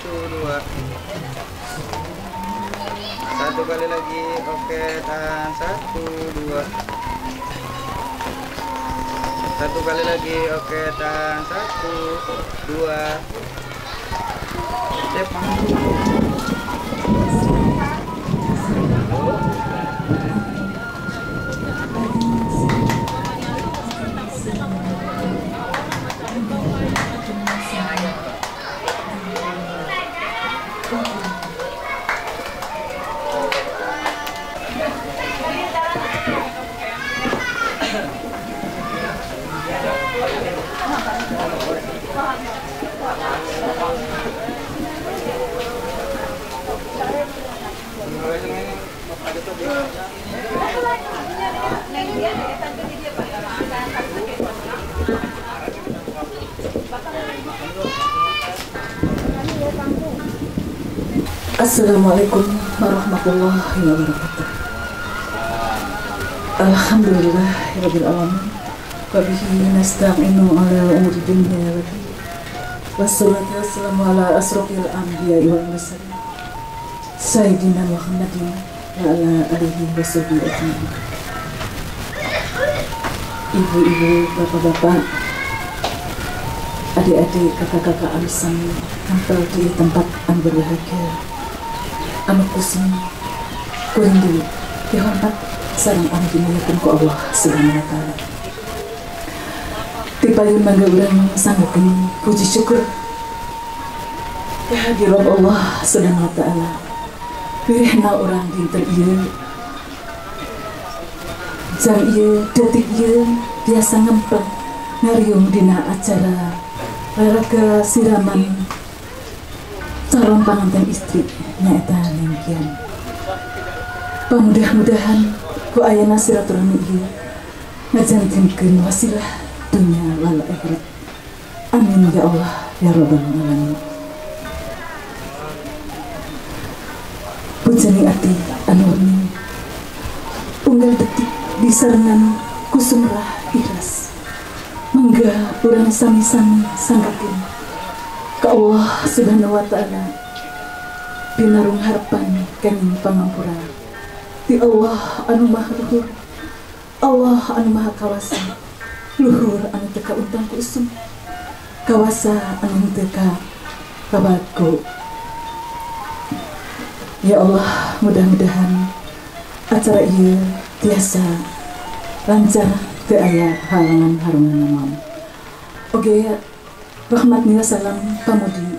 1, 2. Satu kali lagi, oke, tahan. 1, 2. Satu kali lagi, oke, tahan. 1, 2. Sip. Assalamualaikum warahmatullahi wabarakatuh. Alhamdulillahirabbil alamin. Wa bihi nasta'inu ala umuri dunya wa din. Wassalatu wassalamu ala asrofil anbiya'i wal mursalin. Sayyidina Muhammadin wa ala alihi wasahbihi ajma'in. Ibu-ibu, bapak-bapak, adik-adik, kakak-kakak anu tampil di tempat anu berbahagia. Anu kusum kuring deui dihormat sareng anu dimuliakeun ku Allah Subhanahu wa taala. Tipayun mangga urang sanggakeun puji syukur kehadirat Allah Subhanahu wa taala. Wirehna urang dinten ieu, jam ieu, detik ieu biasa ngempeng ngariung dina acara raraga siraman calon panganten istri nyaeta Nengkian. Pamudah-mudahan ku ayana silaturahmi ieu ngajantenkeun wasilah dunya wal akhirat. Amin ya Allah ya rabbal alamin. Pujaning ati anu wening unggal detik disarengan ku sumrah ikhlas. Mangga urang sami-sami sanggakeun ka Allah Subhanahu wa taala pinarung harapan kenging pangampura ti Allah anu maha luhur, Allah anu maha kawasa, luhur anu teu kauntang ku usum, kawasa anu teu kabaku. Ya Allah, mudah-mudahan acara ieu tiasa lancar teu aya halangan harungan naon. Oge rahmat nila salam pamudi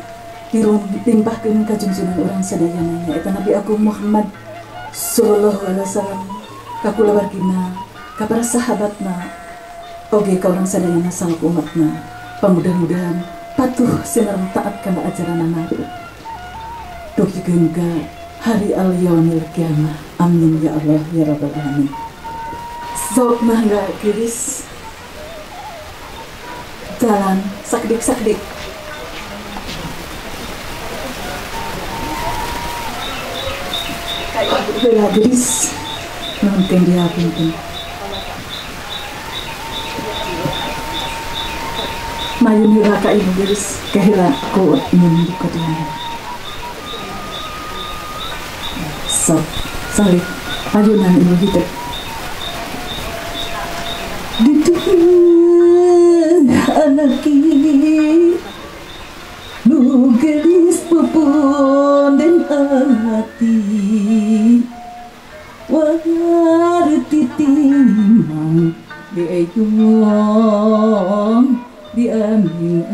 dilimpahkeun ka junjungan urang sadayana nyaeta Nabi Agung Muhammad sallallahu alaihi wasallam, ka kulawargina, ka para sahabatna, oge ka urang sadayana salaku umatna. Pamudah-mudahan patuh sinareng taat kana ajaranana dugikeun ka hari al yaumil kiamah. Amin ya Allah ya rabbal alamin. Sok mangga geus jalan sakdik-sakdik. Bela gelis nonton dia punten. Mayun heula ka ibu gelis kahela ku ingin dikotian. Sok salik ayunan ibu hidup. Anaki nu gelis pupunden hati war titimang diejong diamin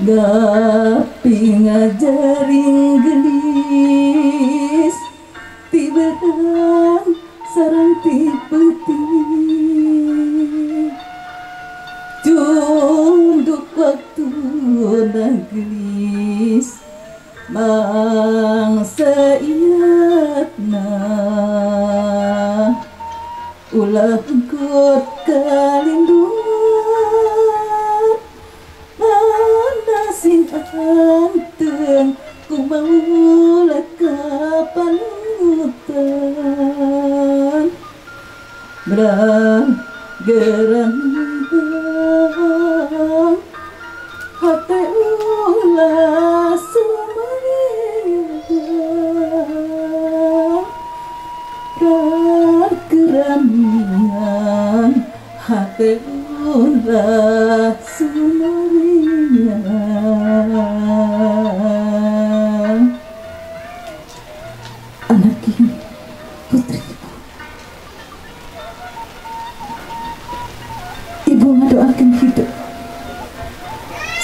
gapi ngajaring gelis tiba sarang ti tunduk waktu gelis mangsa ingatna ulah kot kalindungan mana sing anteng ku maulah kapanutan berang gerang Hate ulah sumariang Kakeramian hate ulah sumariang. Anak ini putri ibu, ibu ngadoakeun hidup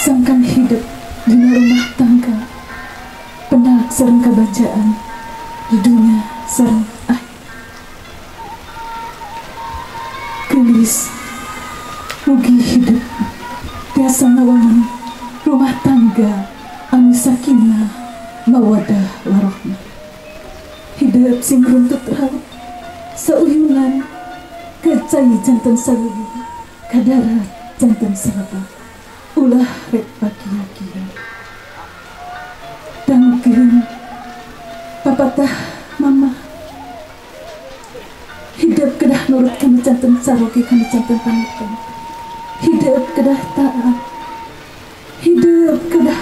sangkan hidup dina rumah tangga penak sareng kabacaan di dunia sareng akhir. Geulis mugi hidup tiasa ngawangun rumah tangga anu sakinah mawadah warahmah. Hidup sing runtut raut sauyunan kacai jantan saleuwi kadarat jantan salabah ulah rek pakia-kia. Dangkeun papatah mama hidup kedah nurut kanu jantan saroge kanu jantan panutan. Hidup kedah taat, hidup kedah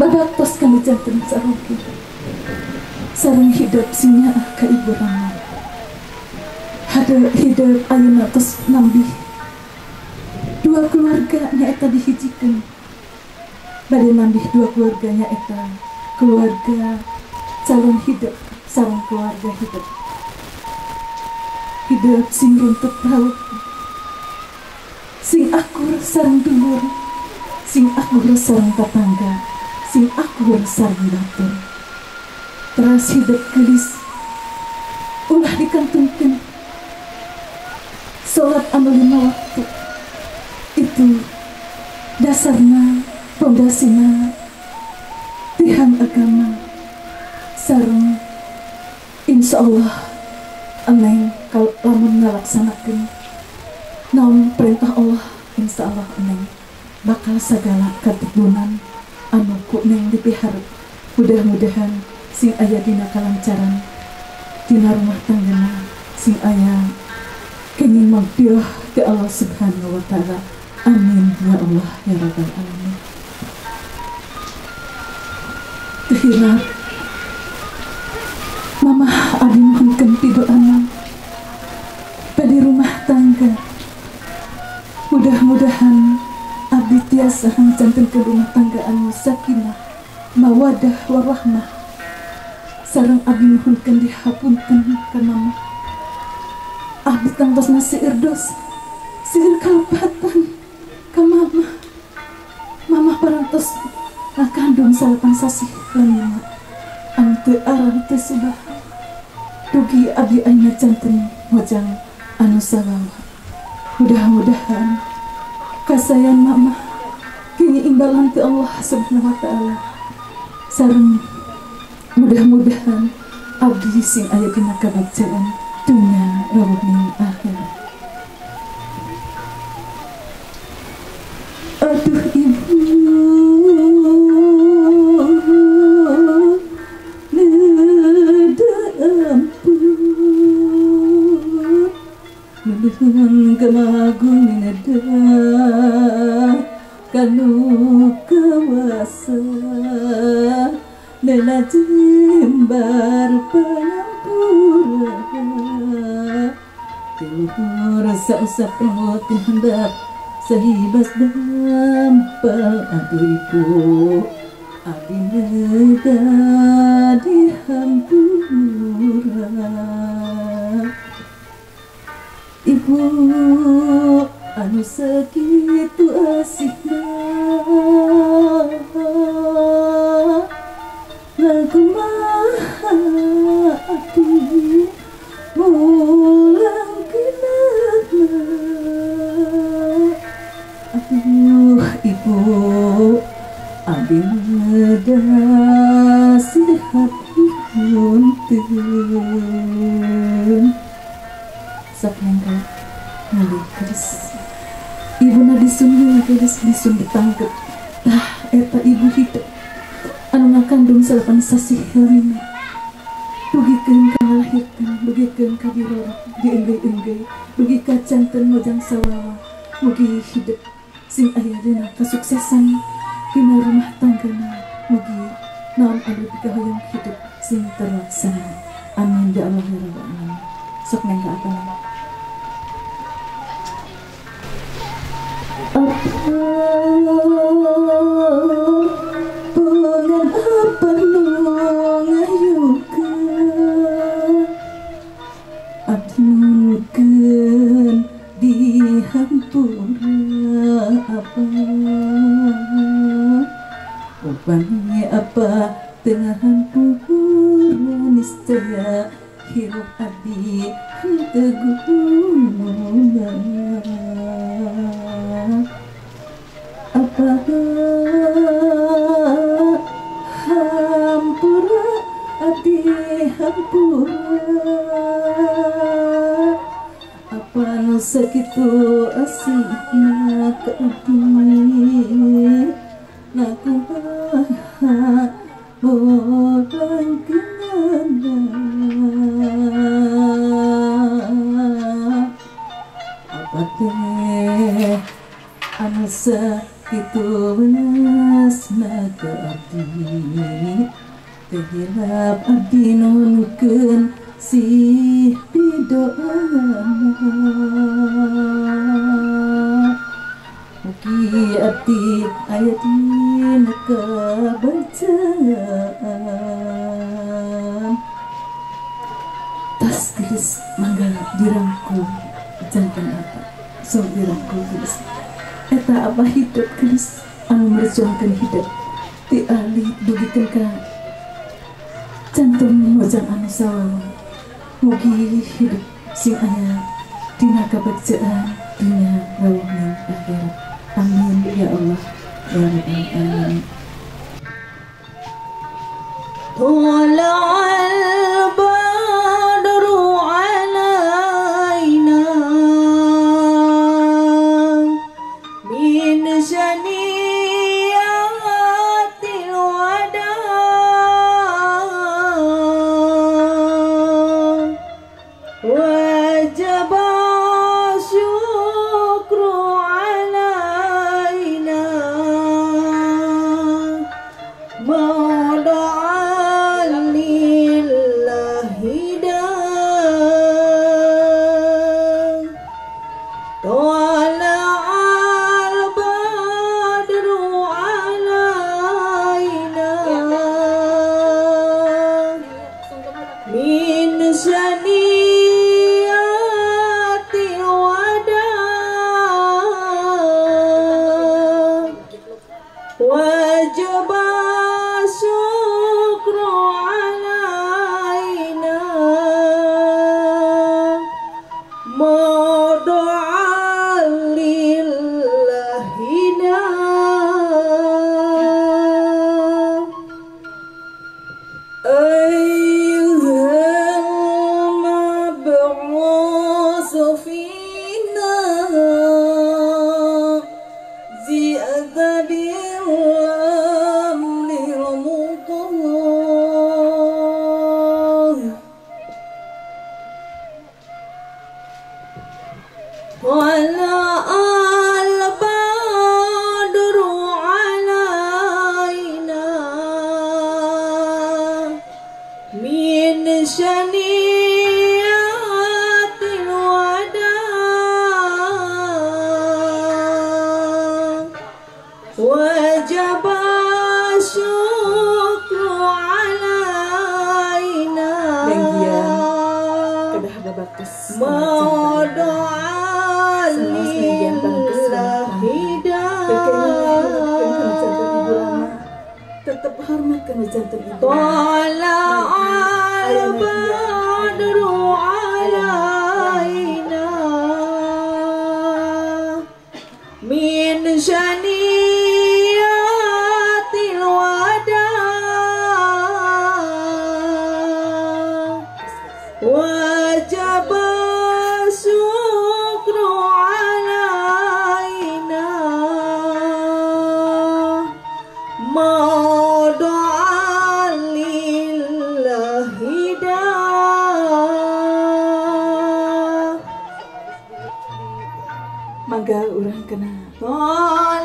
babaktos kanu jantan saroge. Sareng hidup sinya ka ibu rama. Hade hidup ayeuna tos nambih dua keluarga nyaeta dihijikeun. Bade nambih dua keluarga nyaeta keluarga calon hidup sareng keluarga hidup. Hidup sing runtut raut, sing akur sareng dulur, sing akur sareng tetangga, sing akur sareng batur. Teras hidup gelis ulah dikantunkeun salat anu 5 waktu itu dasarna pondasina tihang agama sareng insyaallah eneng kalau lamun ngalaksanakeun naon perintah Allah insyaallah eneng bakal sagala kategunan anu ku neng dipiharep. Mudah-mudahan sing aya dina kalancaran dina rumah tanggana, sing aya kenging magfirah ti Allah Subhanahu wa taala. Amin ya Allah ya rabbal alamin. Tehirap mamah abdi nuhunkeun pidoana bade rumah tangga. Mudah-mudahan abdi tiasa hangjantenkeun rumah tangga anu sakinah mawadah warahmah. Sareng abdi nuhunkeun dihapunten ka mama. Abdi tangtosna seueur dosa, seueur kalepatan ka mama. Mama parantos ngakandung 8 sasih lamina anu teu arang teu subah. Dugi abdi ayeuna janten mojang anu sawawa. Mudah-mudahan kasayan mama kini imbalan ti Allah Subhanahu wa taala. Sareng mudah-mudahan abdi sing aya dina kabagjaan dunya rawuh ning akhirat. Aduh ibu neda ampun nuhun kamagung neda kanu kawasa nela jembar pangampura tiluhur sausap rambut hendak sahibas dampal. Aduh ibu abdi neda dihampura. Ibu anu sakitu asihna ngakumaha atuh mulang kinana. Aduh ibu abdi neda sihat punten. Sok nengka ngalih geus ibuna disun geus disun ditangkep. Tah eta ibu hidup anu ngakandung 8 sasih lamina dugikeun ka ngalahirkeun, dugikeun ka dirorok dienggeui-enggeui, dugi ka janten mojang sawawa. Mugi hidup sing aya dina kesuksesan dina rumah tanggana, mugi naon anu pikahoyong hidup sing terlaksana. Amin ya Allah ya Rabbal alamin. Sok mangga apa nama? Apa apa nu ngayukeun abdi nuhunkeun dihampura apa upami apa teu hampura niscaya hirup abdi henteu guna. Apa hampura abdi hampura apa nu sakitu asihna ka abdi nakumaha bolangkeunana apa teh anu sakitu welasna ka abdi teu hilap abdi nuhunkeun sih pidoana. Mugi abdi aya dina kabacaan. Tas geus mangga dirangkul jantan apa sok dirangkul geus eta apa hidup geus anu merjuangkeun hidup ti ahli dugikeun ka jantung mojang anu sawawa. Mugi hidup sing aya dina kabagjaan dunya rawuhna akhirat. Amin ya Allah ya Rabbal alamin. Thala'al badru 'alaina min syaniyatil wada wajib syukru 'alaina ma da'a lillahi da. Thala'al badru 'alaina min syaniyatil wada wajib syukru 'alaina ma da'a lillahi da. Ayyuhal mab'usu fina zi'ta bil amril muqah Thala'al badru 'alaina min syaniyatil wada wajib syukru 'alaina kedah babaktos ma da'a lillahi da. Tetap hormat kana jantan ibu. Thala'al badru 'alaina min syaniyatil wada wajib syukru 'alaina ma da'a lillahi da. Mangga urang kena Thala'al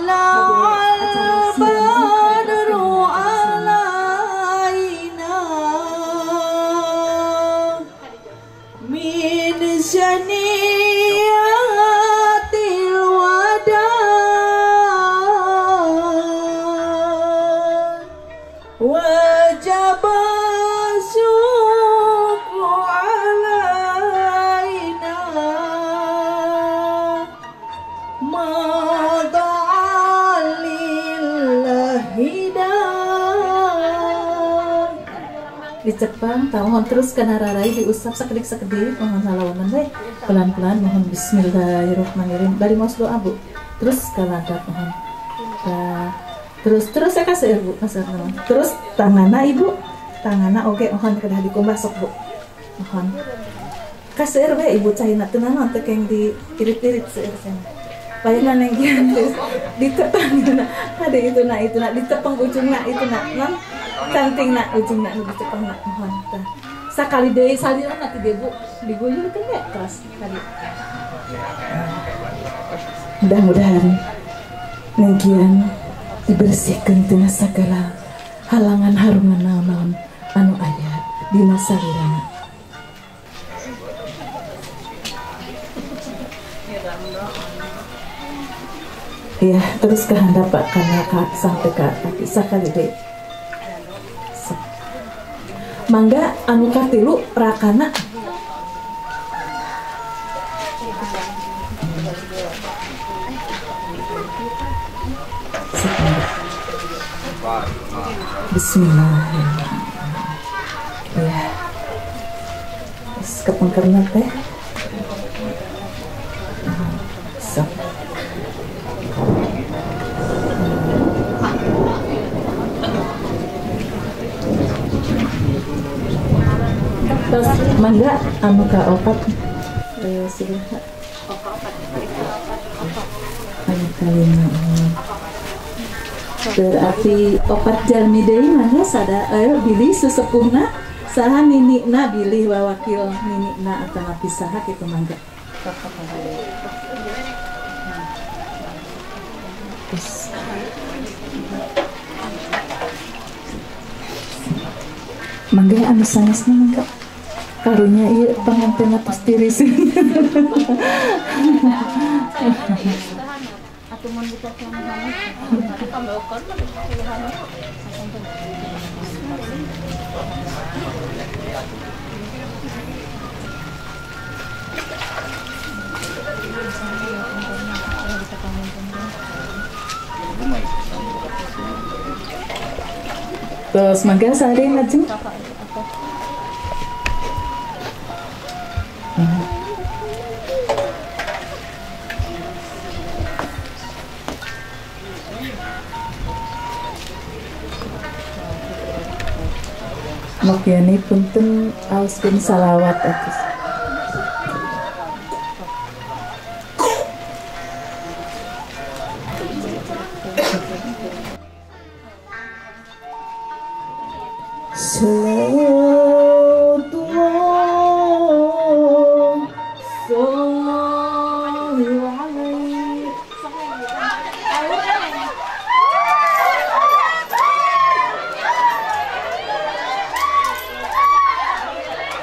Dicepang mohon terus kana rarai diusap sakedik-sakedik mohon halawanan we pelan-pelan mohon bismillahirrahmanirrahim bari maos doa Bu terus kalandap mohon terus terus ya kasih Bu kasih terus tanganna Ibu tanganna oge mohon kedah dikumbah sok Bu mohon kasih we Ibu caina teu naon teu keng diirit-irit seueur cenah bayangan yang giantis ditepang ada itu na ditepang ujungna itu na non canting na ujungna nu ditepang na mohon tah sakali deui salira na ti Bu diguyurkeun we keras kali mudah-mudahan nengkian dibersihkan tina sagala halangan harungan naon-naon anu aya dina salirana. Ya, terus ke handap Pak karena sampai ke kaki sakali deui. Mangga anu katilu rakana. Bismillahirrahmanirrahim. Ya. Terus kepengkerna teh. Sok. Terus mangga anu kaopat silaha. Anu kalima. Berarti opat jalmi deui mangga sada bilih sesepuhna saha ninikna bilih wawakil ninikna atanapi saha kitu mangga. Terus mangga anu sanesna mangga. Karunya ieu panganten tos tiris. Terus mangga sare lajeng. Mokyani punten auskeun salawat atus.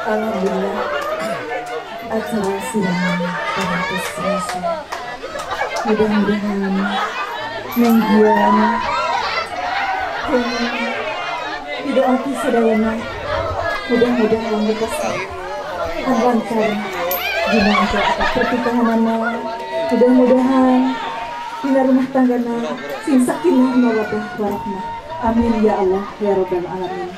Alhamdulillah acara siang parantos selesai. Mudah-mudahan menggian didoakan sadayana, mudah-mudahan bekas lancar dina pernikahanana, mudah-mudahan dina rumah tanggana sing sakinah mawaddah warahmah. Amin ya Allah ya rabbal alamin.